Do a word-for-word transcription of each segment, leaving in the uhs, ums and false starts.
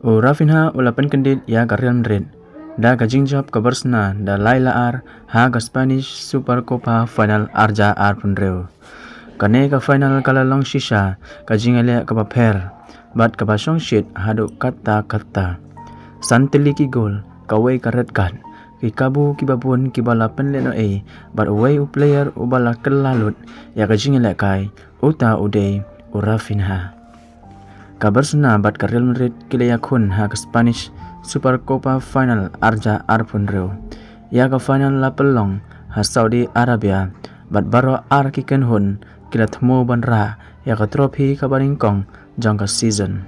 U Raphinha u la pynkyndit ïa ka Real Madrid da ka jingjop ka Barcelona da lai la ar ha ka Spanish Supercopa final arja arphew hynriew. Kane ka final ka la long shisha ka jingïaleh kaba pher bad kaba shongshit haduh katta katta. San tylli ki gol, kawei ka red card, ki kabu kiba bun kiba la pynlehnohei bad uwei u player uba la kylla lut ïa ka jingïalehkai, uta u dei u Raphinha. Ka Barcelona bad ka Real Madrid ki la ïakhun ha ka Spanish Supercopa final arja arphew hynriew. Ïa ka final la pynlong ha Saudi Arabia bad baroh ar ki kynhun ki la thmu ban rah ïa ka trophy kaba nyngkong jong ka season.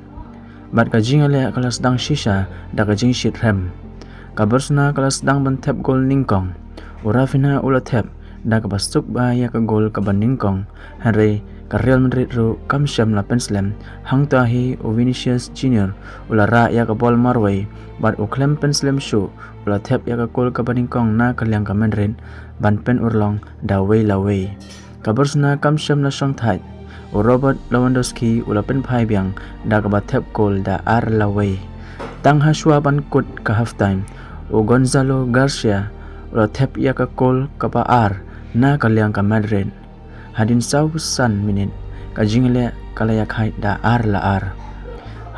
Bad ka jingïaleh ka la sdang shisha da ka jingshit rhem. Ka Barcelona ka la sdang ban thep gol nyngkong. U Raphinha u la thep da kaba suk bha ïa ka gol kaba nyngkong, hynrei ka Real Madrid ruh kam shym la pynslem. Hangta hi u Vinicius Junior u la rah ïa ka bol marwei bad u khlem pynslem shuh u la thep ïa ka gol kaba nyngkong na ka liang ka Madrid ban pynurlong da wei la wei. Ka Barcelona kam shym la shongthait. U Robert Lewandowski u la pynphai biang da kaba thep gol da ar la wei. Tang hashwa ban kut ka half time, u Gonzalo Garcia u la thep ïa ka gol kaba ar na ka liang ka Madrid. Hadien saw san minit, ka jingïaleh ka la ïakhait da ar la ar.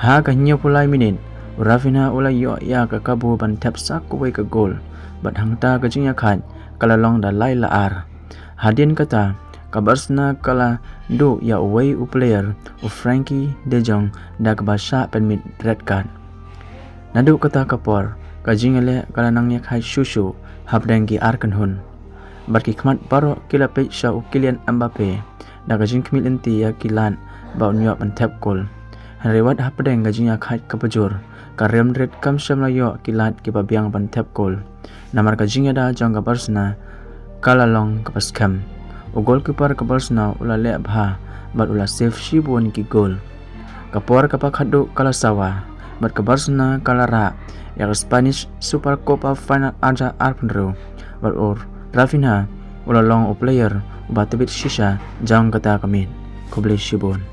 Ha ka hynñiewphew lai minit, u Raphinha u la ïoh ïa ka kabu ban thep sa kawei ka gol bad hangta ka jingïakhait ka la long da lai la ar. Hadien kata, ka Barcelona ka la duh ïa uwei u player, u Frenkie de Jong, da kaba shah pynmih red card. Naduh kata ka por, ka jingïaleh ka la nang ïakhait shuh shuh hapdeng ki ar kynhun. Bad ki khmat baroh ki la peit sha u Kylian Mbappe da ka jingkhmih lynti ïa ki lad ba un ïoh ban thep gol. Hynrei wat hapdeng ka jingïakhait kaba jur, ka Real Madrid kam shym la ïoh ki lad kiba biang ban thep gol. Namar ka jingïada jong ka Barcelona ka la long kaba skhem. U goalkeeper ka Barcelona u la leh bha bad u la save shibun ki gol. Ka por kaba khatduh ka la sawa bad ka Barcelona ka la rah ïa ka Spanish Supercopa final arja arphew hynriew bad u Raphinha u la long u player uba tbit shisha jong kata ka miet. Khublei shibun.